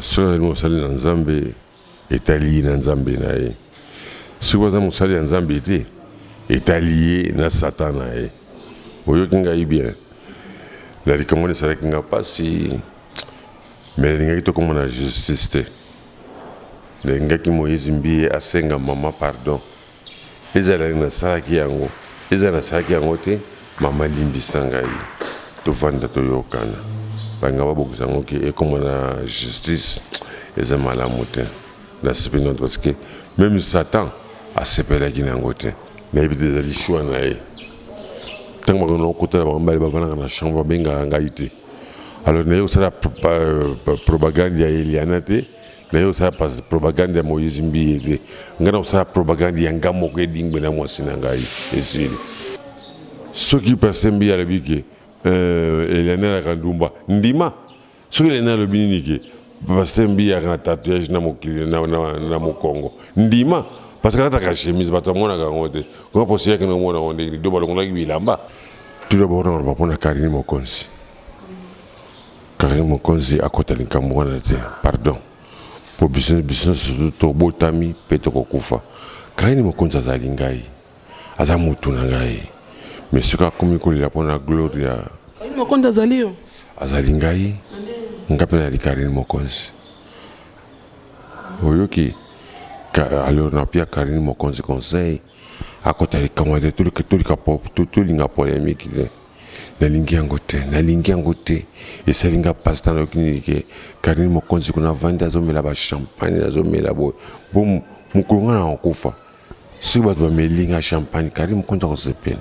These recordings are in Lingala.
Soki azali mosali na Nzambe, etali ye na Nzambe na ye. Soki aza mosali ya Nzambe te, etali ye na Satan na ye. Oyoki ngai bien? Na likambo wana esalaki nga mpasi, me nalingaki tokoma na justice te. Nalingaki Moïse Mbiye asenga mama pardon. Ezala nasalaki yango, ezala nasalaki yango te, mama limbisa ngai, tovanda toyokana. Balinga babongisa yango ke ekoma na justice, eza malamu te. Nasepeli nango te parce que meme Satan asepelaki na yango te. Nayebi te, ezali choix na ye. Ntango bakenda kokutana bango mibale, bavandaka na chambre, babengaka ngai te. Alors naye kosala propagande ya Eliana te, naye kosala propagande ya Moïse Mbiye te. Ngai na kosala propagande ya nga moko, Edingwe na mwasi na ngai, esili. Soki pasteur Mbiye alobi ke Eliana alaka ndumba, ndima. Soki Eliana alobi nini ke pasteur Mbiye aka na tatouage na mokili na mokongo, ndima, parce que alataka chemise, bato bamonaka yango te. Koma posi yaki na omona yango ndenge do balongolaki bilamba. Tout d'abord naloba mpona Karine Mokonzi. Karine Mokonzi akota likambo wana te, pardon, mpo biso nyonso tobotami mpe tokokufa. Karine Mokonzi azali ngai, aza motu na ngai, mais soki akomi kolela mpona Gloria. Karine Mokonzi azali yo? Azali ngai, nga mpe nali Karine Mokonzi, oyoki? Alors napia Karine Mokonzi conseil, akota likambo te. Tolinga polémique te, nalingi yango te, nalingi yango te. Esali nga mpasi ntango nayoki nini ke Karine Mokonzi kuna avandi, azomela bachampagne, azomela boye. Bo mokolo nga na kokufa, soki bato bameli nga champagne, Karine Mokonzi akosepela.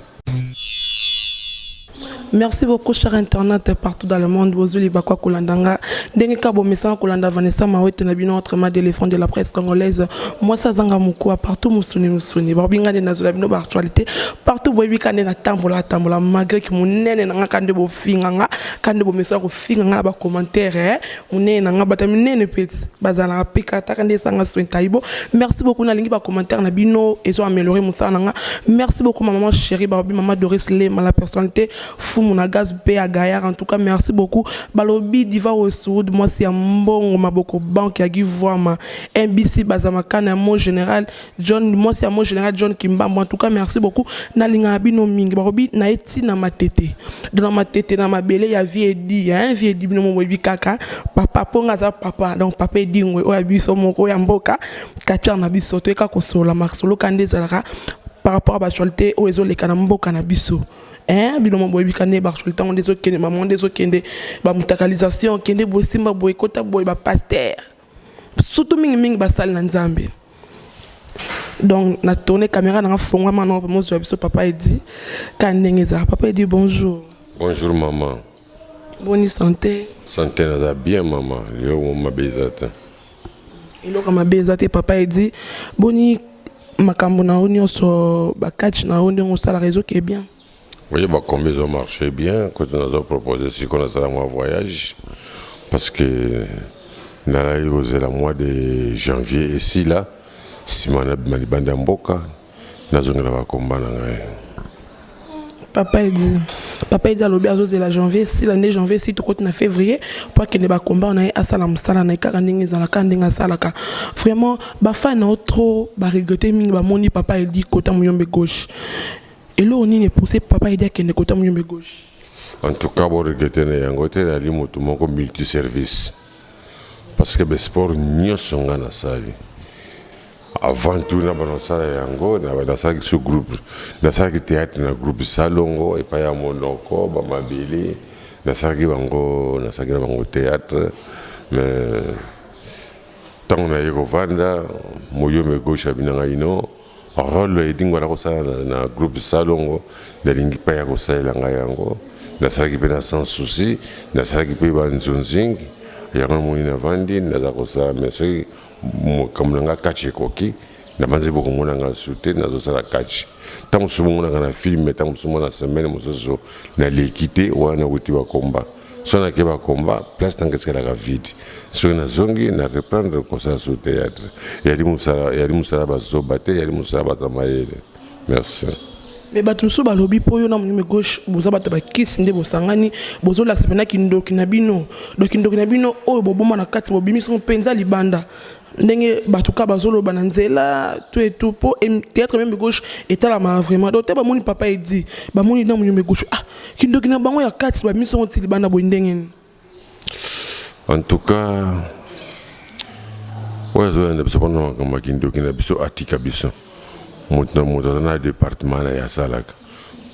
Merci beaucoup, cher internaute partout dans le monde. Bozuli bakwa kolanda nga. Ndenge ka bomesana kolanda Vanessa Mawete na bino, autrement d'éléphant de la presse congolaise. Moi ça zanga mukua partout musuni musuni. Babinga nde nazola bino ba actualité partout, boyebi ka nde na tambola tambola, malgré que munene na nga ka nde bofinga nga, ka nde bomesana kofinga nga na ba commentaire, eh. Munene na nga, bata minene petit bazalaka pe kata nde esanga soin taibo. Merci beaucoup, nalingi ba commentaire na bino ezo améliorer mosala na nga. Merci beaucoup, ma maman chérie, balobi maman Doris Lema, la personnalité fumu na gaz pe ya gaillard. En tout cas merci beaucoup. Balobi Diva Westwood, mwasi ya mbongo, maboko banque ya Givwama, MBC Bazamakana ya mo général John, mwasi ya mo général John Kimbambo. En tout cas merci beaucoup, nalingaka bino mingi. Balobi na ye ntina matete na matete na mabele ya vie edi, hein, vie edi, bino mo boyebi kaka papa mponga aza papa. Donc papa Edingwe oyo ya biso moko ya mboka quartier na biso, toyeka kosolola masolo ka nde ezalaka par rapport à baactualité oyo ezoleka na mboka na biso, hein. Bino mo boyebi ka nde baactualité yango nde ezokende, bamo nde ezokende, bamutakalisation kende boye, simba boye, kota boye, bapaster surtout mingimingi basali na Nzambe. Donc na tourne caméra nanga, fongwama na vraiment ozwa biso papa Edi ka ndenge ezalaka. Papa Edi, bonjour. Bonjour maman. Boni santé? Santé naza bien mama, lelo mabe eza te. Eloko mabe eza te. Papa Edi, boni makambo na yo nyonso, bakatch na yo, ndenge osalaka, ezoke bien? Oui, bakombi ezomarche bien. Kote nazopropose sikoyo, nasala mwa voyage parce que nalaki kozela mois de janvier esila, nsima nabima libanda ya mboka, nazongela bakomba na ngai. Papa Edi, papa Edi alobi azozela janvier esila nde janvier esi, tokoti na février, po akende bakomba na ye, asala mosala na ye kaka ndenge ezalaka, ndenge asalaka. Vraiment bafan na yo trop baregrete mingi, bamoni papa Edi kota Muyombe Gauche. Eloko nini epousse papa Edi akende kota Muyombe Gauche? En tout cas boregrete na yango te. Nali motu moko multiservice parce que basport nyonso nga nasali. Avant tout na bana kosala yango, nasalaki so groupe, nasalaki théâtre na groupe Salongo epai ya monoko bamabele. Nasalaki bango, nasalaki na bango théâtre. Mais ntango naye kovanda Moyome Gauche, abi na ngai no rôle Edingo ala kosala na groupe Salongo, nalingi mpe ya kosalela ngai yango. Nasalaki mpe na Sans Souci, nasalaki mpe banzonzingi yango. Namoni navandi, naza kosala, mais soki makambo na ngai kati ekoki, nabanzi bokomona nga su te. Nazosala kati, ntango mosusu bomonaka na film, ntango mosusu mona semaine mosusu naleki te. Wana wuti bakomba, so nake bakomba, place ntango esikalaka vide. Soki nazongi na reprendre kosala su théâtre, yali mosala, yali mosala bazoba te, yali mosala bato ya mayele. Merci. Mais bato mosusu balobi mpo yo na monyome gauche boza bato ya bakisi nde bosangani, bozolakisa mpenza kindoki na bino. Donc kindoki na bino oyo boboma na kati bobimisi yango mpenza libanda, ndenge bato kaka bazoloba na nzela tout et tout. Mpo théâtre meme gauche etalamaka vraiment. Donc te bamoni papa Edi, bamoni na monyome gauche, ah, kindoki na bango ya kati babimisi yango ti libanda boye, ndenge nini? En tout cas, oyo azoyanda biso mpona makambo ya kindoki na biso, atika biso. Moto na moto aza na département na ye asalaka.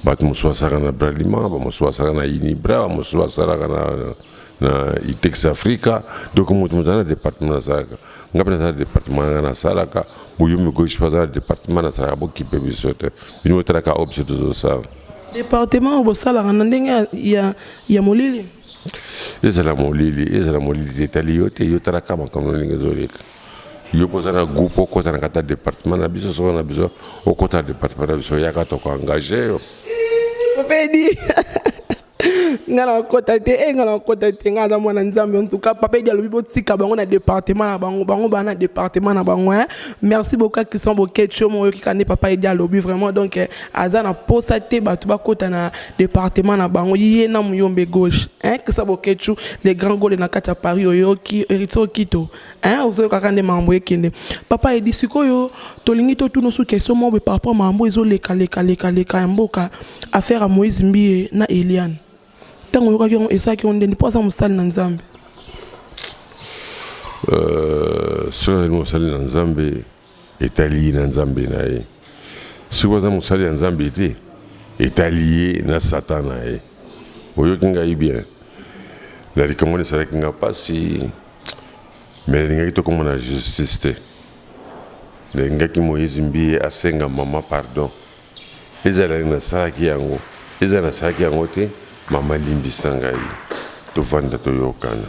Bato mosusu basalaka na Bralima, bamosusu basalaka na Unibra, bamosusu basalaka na Itex Africa. Donc moto moto aza na département nasalaka. Nga mpe naza na département nga nasalaka. Boyomi gauche mpe aza na département nasalaka. Bokipe biso te, bino botalaka oyo biso tozosala. Département oyo bosalaka na ndenge ya molili? Ezala molili, ezala molili te, etali yo te. Yo talaka makambo ndenge ezoleka. Yo mpo oza na groupe, okɔta na kati ya département na biso. Soko na biso okɔta na département na biso, oyaka tokoengage yo. Papa Edi, nga na kokɔta te e, nga na kokɔta te, nga aza mwana Nzambe. En tout cas, papa Edi alobi botika bango na département na bango, bango baa na département na bango, hein. Merci beaucoup, Christian Boketio. Mo oyoki kande papa Edi alobi vraiment. Donc aza na posa te bato bakɔta na département na bango, ye na muyombe gauche, hein. Christian Boketio, le grand gole na kati ya Paris. Oyoki Héritier Okito, hein, ozoyokaka nde makambo ekende. Papa Edi, sikoyo tolingi totuna osu question moko boye par rapport makambo ezolekalekaleka ya mboka, affaire ya Moïse Mbiye na Eliane. Ntango oyokaki yango, esalaki yo ndeni, mpo aza mosali na Nzambe? Soki azali mosali na Nzambe, etali ye na Nzambe na ye. Soki aza mosali ya Nzambe te, etali ye na Satan na ye. Oyoki ngai bien? Na likambo wana esalaki nga mpasi, mais nalingaki tokóma na justice te. Nalingaki Moïse Mbiye asenga mama pardon. Ezala nasalaki yango, ezala nasalaki yango te, mama limbisa ngai, tovanda toyokana.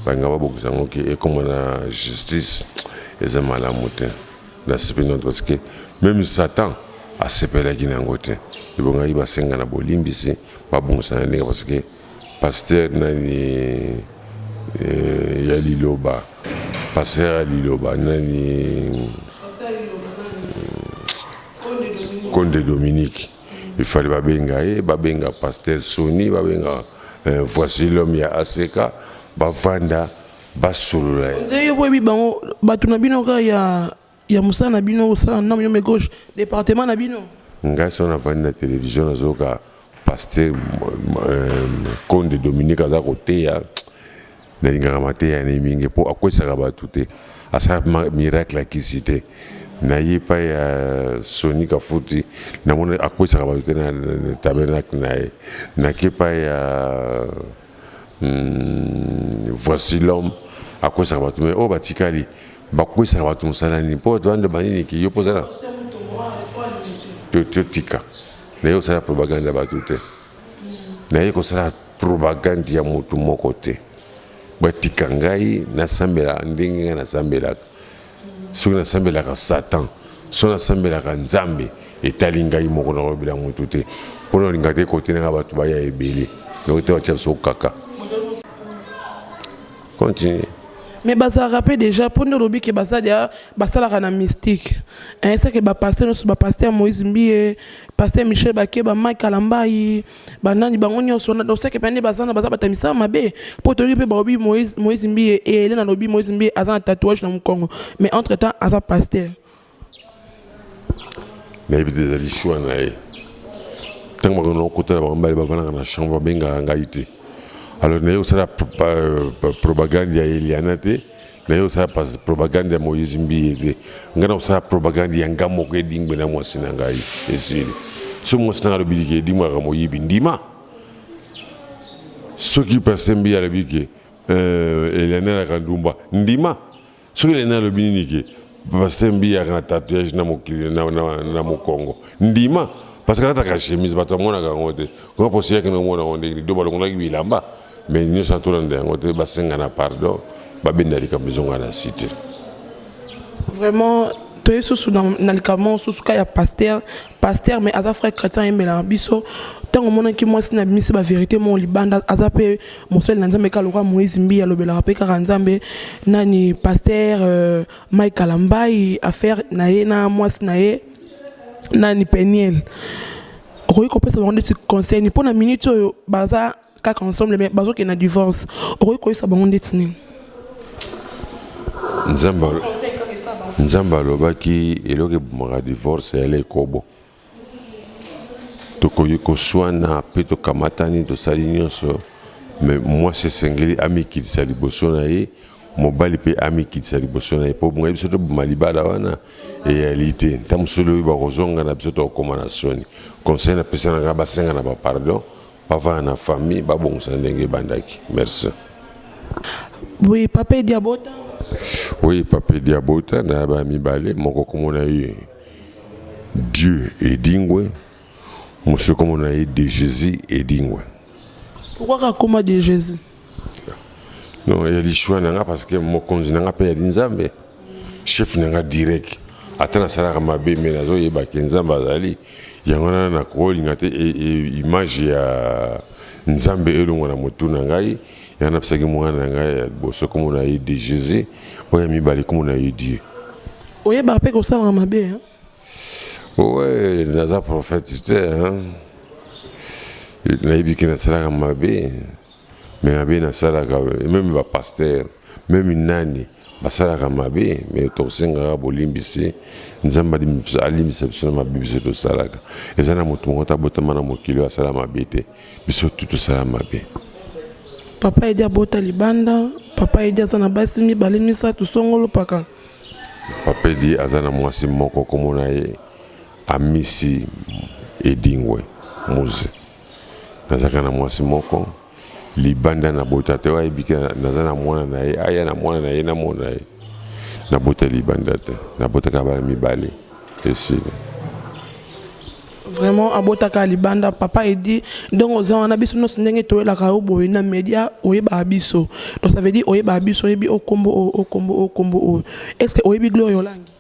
Balinga babongisa yango ke ekóma na justice, eza malamu te. Nasepeli nango parce que même Satan asepelaki na yango te. Ebongaki basenga na bolimbisi, babongisa na ndenge, parce que pasteur nani ya liloba, pasteur ya liloba nani, Konde Dominique, il fallait babenga ye, babenga pasteur Soni, babenga Voici l'homme ya Aseka, bavanda basolola ye. Nze yo boyebi bango, bato na bino kaka ya mosala na bino, osala na muyombe gauche, département na bino. Ngai so navandi na télévision, nazoyoka pasteur Konde Dominique aza koteya, nalingaka mateya ne mingi mpo akwesaka bato te, asala miracle akisi te. Na ye epai ya Soni Kafuti, namoni akwesaka bato te na tabernacle na ye. Nake epai ya Voici l'homme, akwesaka bato. Mais oyo batikali bakwesaka bato, mosala nini? Mpo bato bande banini ki yo mpo ozala totika naye kosala propagande ya bato te, naye kosala propagande ya motu moko te. Batika ngai nasambela ndenge ngai nasambelaka. Soki nasambelaka Satan, soki nasambelaka Nzambe, etali ngai moko, nakoyebela motu te. Mpona olinga te kote nanga bato baya ebele, noki te batia biso kaka continue. Mais bazalaka mpe déjà, mpo nde olobi ke baza deya, basalaka na mystique, esake bapasteur nyonso, bapasteur Moïse Mbiye, pasteur Michel Bakeba, Mike Kalambai, banani bango nyonso wana. Donc seke mpe nde baza na baza bato ya misala mabe, mpo toyoki mpe balobi Moïse Mbiye, Elene alobi Moïse Mbiye aza na tatouage na mokongo, mais entre temps aza pasteur. Nayebi te, ezali choix na ye. Ntango bakona okotala bango mibale bavandaka na chambre, babengaka ngai te. Alors naye kosala propagande ya Eliana te, naye kosala propagande ya Moïse Mbiye te. Ngai na kosala propagande ya nga moko, Edingwe na mwasi na ngai. Esili. So mwasi na ngai alobi ke Edingwe aka moyibi, ndima. Soki pasteur Mbiye alobi ke Eliana alaka ndumba, ndima. Soki Eliana alobi nini ke pasteur Mbiye aka na tatouage na mokili na mokongo, ndima, parce que alataka chemise, bato bamonaka yango te. Konga posi yaki na omona yango ndenge do balongolaki bilamba. Mais nyonso atolanda yango te. Basenga na pardon, babenda likambo ezonga na cité. Vraiment, toye susu na likambo mosusu ka ya pasteur, mais aza frère chrétien, ayembelaka biso. Ntango omonaki mwasi na bimisi bavérité mo libanda, aza mpe mosali na Nzambe kaka lokola Moïse Mbi, alobelaka mpe kaka Nzambe, nani, pasteur Mike Kalambai, affaire na ye na mwasi na ye nani, Peniel. Okoki kopesa bango ndeti conseil nini mpo na minute oyo baza kaka ensemble mais bazokende na divorce? Okoki koyebisa bango ndeti nini? Nzambe Nzambe alobaki eloko ebomaka divorce yala ekobo. Tokoki koswana mpe tokamatani, tosali nyonso, me mwasi esengeli amikitisa liboso na ye, mobali mpe amikitisa liboso na ye, mpo bongai biso toboma libala wana eyali te. Ntango mosusu lobi bakozonga na biso, tokokoma na soni. Conseil napesa na ngai, basenga na bapardon, bavanda na famille, babongisa ndenge ebandaki. Merci. Oui, papa Edi abota. Oui, papa Edi abota na bana mibale, moko komona ye Dieu Edingwe, mosusu komona ye de Jésus Edingwe. Pourquoi kaka koma de Jésus? Non, eyali choix na nga parce que mokonzi na nga mpe yali Nzambe, chef na nga direct. Ata nasalaka mabe, me nazoyeba ke Nzambe azali. Yango wana nakolinga te image ya Nzambe elongwa na motu na ngai. Yango napesaki mwana na ngai ya liboso komona ye de Jésus, oyo ya mibale komona ye Dieu. Oyebaka mpe kosalaka mabe, hein? Ouais, naza prophète te, hein? Nayebi ke nasalaka mabe, mais mabe nasalaka, même bapasteur, même nani basalaka mabe, mais tokosengaka bolimbisi. Nzambe alimbisa biso na mabe biso tosalaka. Eza na moto moko tabotama na mokili oyo asala mabe te. Biso tu tosala mabe. Papa Edi abota libanda. Papa Edi aza na basi mibale, misato, songolo paka? Papa Edi aza na mwasi moko, komona ye Amisi Edingwe Muze. Nazalaka na mwasi moko libanda, nabota te. Oyo ayebi ke naza na mwana na ye, aya na mwana na ye, namona ye. Nabota libanda te, nabotaka bana mibale, esili. Vraiment, abotaka libanda papa Edi. Donc oza wana, biso nyonso ndenge toyelaka yo boye na média, oyebaka biso. Donc ça veut dire oyebaka biso, oyebi okombo oyo, okombo oyo, okombo oyo. Est ce que oyebi Gloria Olangi?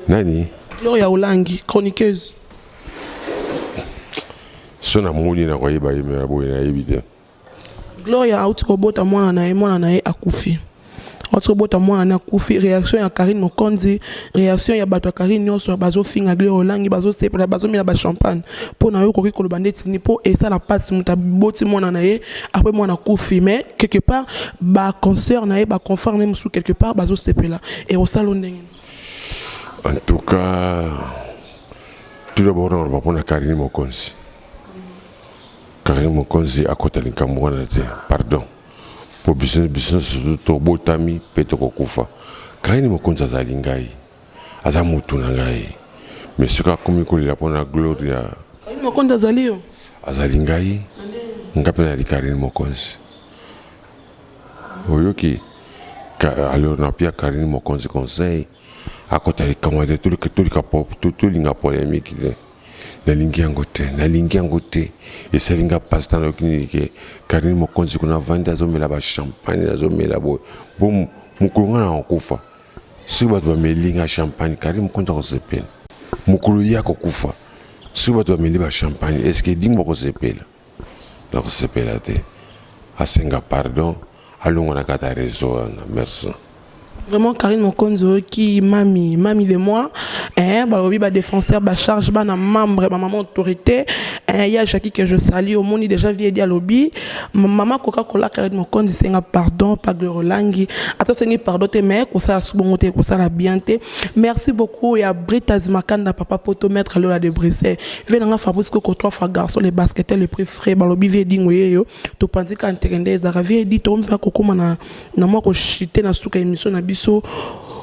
Nani? Gloria Olangi, chroniqueuse. So namoni, nakoyeba ye, me na boye nayebi te. Gloria auti kobota mwana na ye, mwana na ye akufi. Auti kobota mwana na ye, akufi. Réaction ya Karine Mokonzi, réaction ya bato ya Karine nyonso, bazofinga Gloria Olangi, bazosepela, bazomela bachampagne. Mpo na yo, okoki koloba ndeti nini? Mpo esala mpasi, moto aboti mwana na ye, après mwana akufi, mais quelque part baconcert na ye, baconfrère na ye mosusu, quelque part bazosepela. Ekosala ndenge? En tout cas, tout d'abord nakoloba mpona Karine Mokonzi. Karine Mokonzi akota likambo wana te, pardon, mpo biso biso nyonso tobotami mpe tokokufa. Karine Mokonzi azali ngai, aza motu na ngai, mais soki akomi kolela mpona Gloria... Karine Mokonzi azali yo? Azali ngai, nga mpe nali Karine Mokonzi, oyoki? Alors napia Karine Mokonzi conseil, akota likambo te. Tolinga polémique te, nalingi yango te, nalingi yango te. Esali nga mpasi ntango nayoki nini ke Karine Mokonzi kuna avandi, azomela bachampagne, azomela boye. Bo mokolo nga na kokufa, soki bato bameli nga champagne, Karine Mokonzi akosepela? Mokolo ye akokufa, soki bato bameli bachampagne, est ce que Edingo akosepela? Nakosepela te. Asenga pardon, alongwa na kati ya réseau wana. Merci. Vraiment, Karine Mokonzi, oyoki mami, mami de moi, hein? Balobi badéfenseur, bacharge bana membre, bamama autorité, hein? Ya Jackie que je salue. Omoni déjà vie Edi alobi mama Coca Cola Karine Mokonzi, senga pardon pa Gloria Olangi. Ata osengi pardon te, mais kosala subongo te, kosala bien te. Merci beaucoup ya Britas Makanda, papa poto, maître Lola de Bruxelles, ve nanga Fabrice Koko, trois fois garçon, les basketteurs les plus frais. Balobi vie Edingo yeyo, topanzi ka ntere nde ezalaka. Vie Edi, tokomifaka kokóma na mwa koshite na suka émission na biso.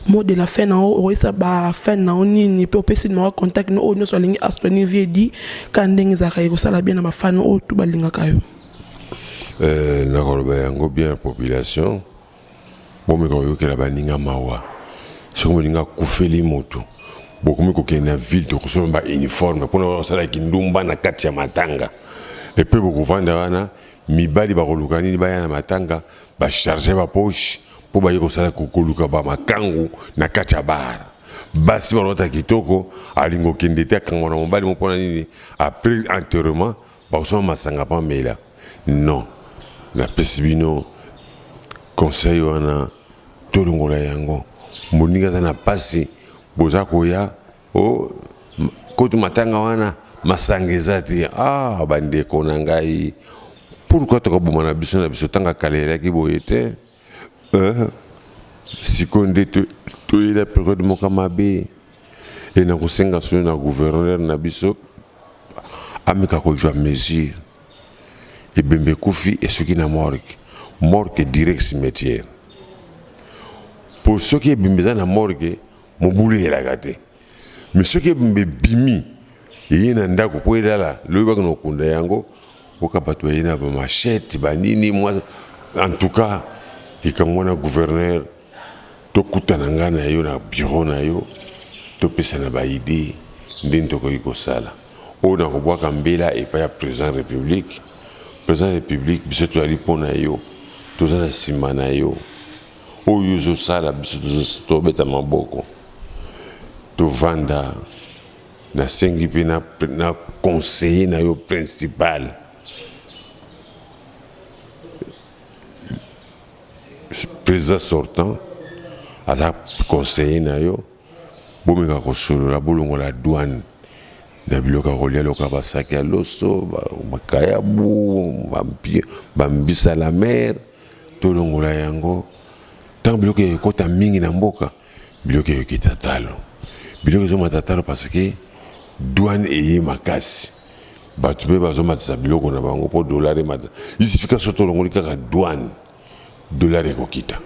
Mot de la fin na yo, okoyesa bafan na yo nini, mpe opesi numéro ya contact no oyo nyonso alingi asoutenir vie Edi, ka ndenge ezalaka, ekosala bien na bafan oyo tu balingaka yo. Nakoloba yango bien, population, bomeka koyokela baninga mawa. Soki moninga akufeli moto, bokomi kokende na ville, tokosomba bauniforme mpona kosalaki ndumba na kati ya matanga, epe bokovanda wana. Mibali bakoluka nini? Baya na matanga, bacharge bapoche mpo baye kosala koluka bamakangu na kati ya bar. Basi balota kitoko, alingi okende te, akangwa na mobali mo. Mpona nini? Après enterrement, bakosomba masanga pamela. Non, napesi bino conseil wana, tolongola yango. Moninga aza na pasi, boza koya o kotu matanga wana. Masanga eza te. Ah bandeko na ngai, pourquoi tokoboma na biso na biso? Ntango kala elaki boye te. Euh, sikoyo nde toyela periode moko mabe. E nakosenga soki na gouverneur na biso ameka kozwa mesure. Ebembe ekufi esuki na morgue, morgue direct cimetière. Po soki ebembe eza na morgue, mobulu eyelaka te. Mais soki ebembe ebimi eye na ndako po elala, lobi bakende kokunda yango, oka bato baye na ba machette banini mwa. En tout cas, likambo wana, gouverneur, tokutana ngai na yo na bureau na yo, topesana ba idée ndenge tokoki kosala. Oyo nakobwaka mbela epai ya président république. Président république, biso tozali mpo na yo, toza na nsima na yo. Oyo ozosala, biso tobeta maboko, tovanda. Nasengi mpe na conseiller na yo principal, président sortant aza conseiller na yo, bomeka kosolola, bolongola douane na biloko ya kolia, lokola basaki ya loso, makayabu, bambisa la mer. Tolongola yango. Ntango biloko ekota mingi na mboka, biloko ekita talo. Biloko ezomata talo parce que douane eye makasi. Bato mpe bazomatisa biloko na bango mpo dollar emata. Isifika so tolongoli kaka douane, dollar ekokita.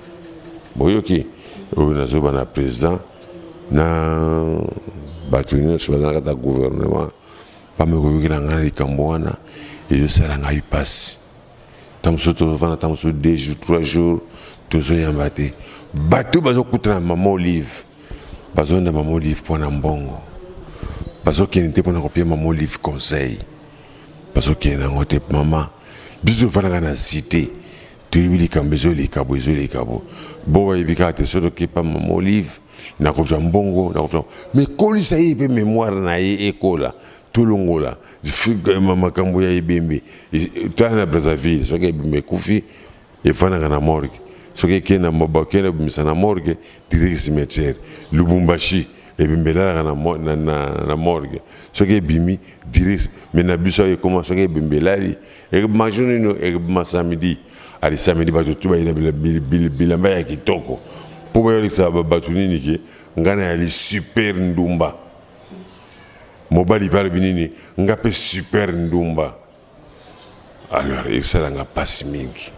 Boyoki oyo nazoba na président na bato nyonso baza na kati ya gouvernement, bameki koyokela ngai na likambo wana. Ezosala ngai mpasi. Ntango mosusu tozovanda, ntango mosusu 2 jours, 3 jours, tozoyamba te. Bato bazokutana Mama Olive, bazonda Mama Olive mpo na mbongo. Bazokende te mpona kopia Mama Olive conseil, bazokende yango te. Mama, biso tofandaka na cité, toyebi likambo ezoleka bo, ezoleka bo. Bo bayebi kaka te soki tokepa Mama Olive, nakozwa mbongo, nakozwa. Mais kolisa ye mpe mémoire na ye ekola. Tolongola makambo ya ebembe. Tala na Brazzaville, soki ebembe ekufi, efandaka na morgue. Soki ekende, bakende bimisa na morgue direct cimetière. Lubumbashi, ebembe elalaka na morgue, soki ebimi, direct. Mais na biso ayo ekoma, soki ebembe elali, ekobima jour nini? Ekobima samedi. Ali samedi, bato tu baye na bilamba ya kitoko mpo bayolekisa bato nini ke ngai nayali super ndumba. Mobali mpe alobi nini? Nga mpe super ndumba. Alors esalanga mpasi mingi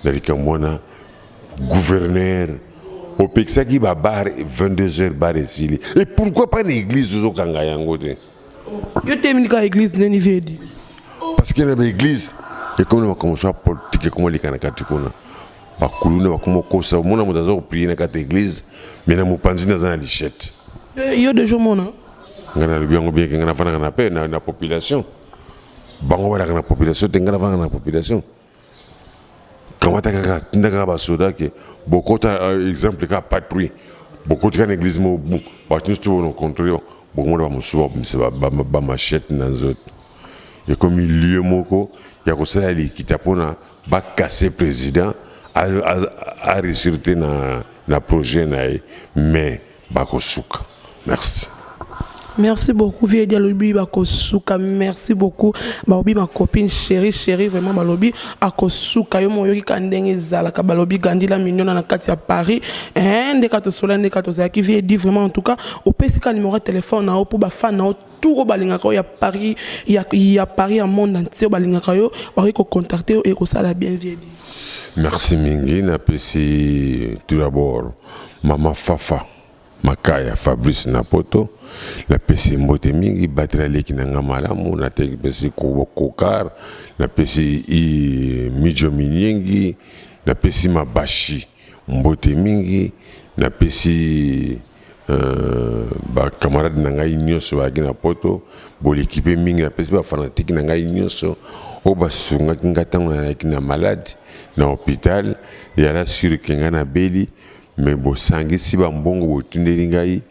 na likambo wana. Gouverneur, opekisaki babar 22 heures, bar esili. Et pourquoi pas na église ozokanga yango te? Yo temini kaka église ndeni vedi? Parce que na baéglise ekomi na makambo so ya politike, ekoma oleka na kati kuna. Bakuluna bakoma okosa. Omona moto aza koprier na kati ya église, mais na mopanzi naza na lichette. Yo deja omona? Ngai nalobi yango bien ke ngai nafandaka na pe na population. Bango balaka na population te, ngai nafandaka na population. Kamata kaka, tinda kaka basoda ke bokota. Exemple kaka patrouille, bokoti kaka na église mo, bato nyonso to bona contrôle. Bokomona bamosusu babimisa bamachette na nzoto. Ekomi lieu moko ya kosala likita mpona bakase président aréussir te na projet na ye, mais bakosuka. Merci. Merci beaucoup, vieux Dialobi bakosuka. Merci beaucoup. Balobi ma copine chérie, chérie vraiment, balobi akosuka. Yo moyoki ka ndenge ezalaka, balobi Gandila Mignona na kati ya Paris. Hein, ndeka tosola, ndeka tozalaki vieux dit vraiment. En tout cas, opesi ka numéro de téléphone na yo po ba fan na yo tout oyo balingaka yo ya Paris, ya Paris, ya monde entier, balingaka yo, bakoki kocontacter yo, ekosala bien, vieux dit. Merci mingi. Napesi tout d'abord mama Fafa Makaya Fabrice na Poto, napesi mbote mingi. Batela leki na nga malamu. Napesi Kokar, napesi Mijo Minyengi, napesi Mabashi mbote mingi, napesi bacamarade na ngai nyonso bayaki na Poto, boleki mpe mingi. Napesi bafanatike na ngai nyonso oyo basungaki ngai ntango nazalaki na malade na hôpital. Yala sûr ke ngai nabeli, mais bosangisi bambongo, botindeli ngai,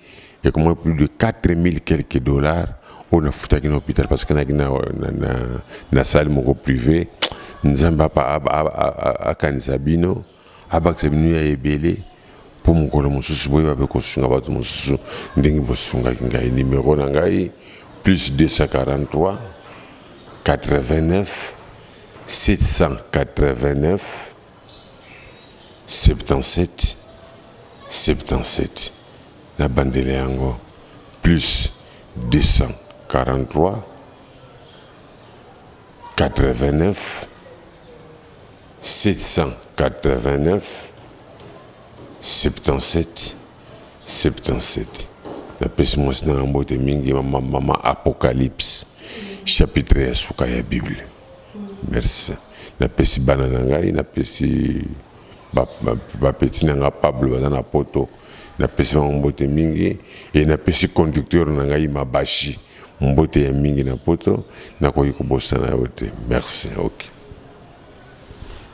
ekoma plus de 4000 quelques dollars oyo nafutaki na hôpital, parce que nayaki na salle moko privé. Nzambe akanisa bino, abakisa bino ya ebele, mpo mokolo mosusu boyeba mpe kosunga bato mosusu ndenge bosungaki ngai. Nimero na ngai Plus 243 89 789 77 77. Nabandela yango, plus 243 89 789 77 77. Napesi mwasi na nga mbote mingi, mama, mama Apocalypse, chapitre ya suka ya Bible. Merci. Napesi bana na ngai, napesi bapeti na nga Pablo baza na Poto, napesi bango mbote mingi. E napesi conducteur na ngai Mabashi mbote ya mingi na Poto, nakoki kobosana yo te. Merci. Ok.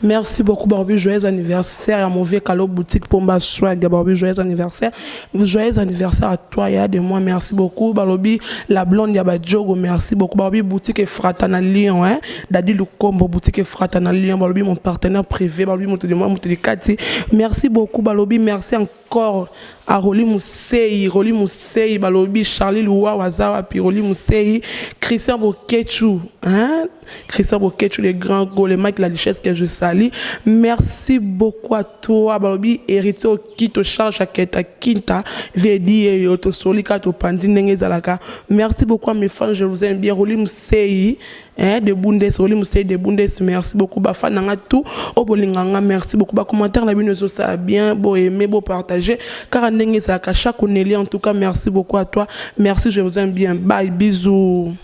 Merci beaucoup, Barbie. Joyeux anniversaire à mon vieux Calo Boutique Pomba Swag. Barbie, joyeux anniversaire. Joyeux anniversaire à toi, ya de moi. Merci beaucoup. Balobi, la blonde ya Badjogo. Merci beaucoup. Barbie, boutique et Fratana Lyon, hein. Dadi Lukombo, boutique et Fratana Lyon. Balobi, mon partenaire privé. Balobi, mon de moi, mon de Kati. Merci beaucoup, Balobi. Merci encore à Roli Moussei, Roli Moussei, Balobi, Charlie Loua, Wazawa, puis Roli Moussei, Christian Boketchou, hein. Christian Boketchou, les grands go, les Mike La Duchesse que je salue. Merci beaucoup à toi, Balobi, héritier qui te charge à Keta Kinta, Vedi et Yoto Solika, to Pandi Ndenge Zalaka. Merci beaucoup à mes fans, je vous aime bien. Roli Moussei, hein, de Bundes, Roli Moussei de Bundes, merci beaucoup. Ba fan nanga tout, obolinganga, merci beaucoup. Ba commentaire na bino ça bien, bo aimer, bo partager. Car Ndenge Zalaka, chaque Onélie, en tout cas, merci beaucoup à toi. Merci, je vous aime bien. Bye, bisous.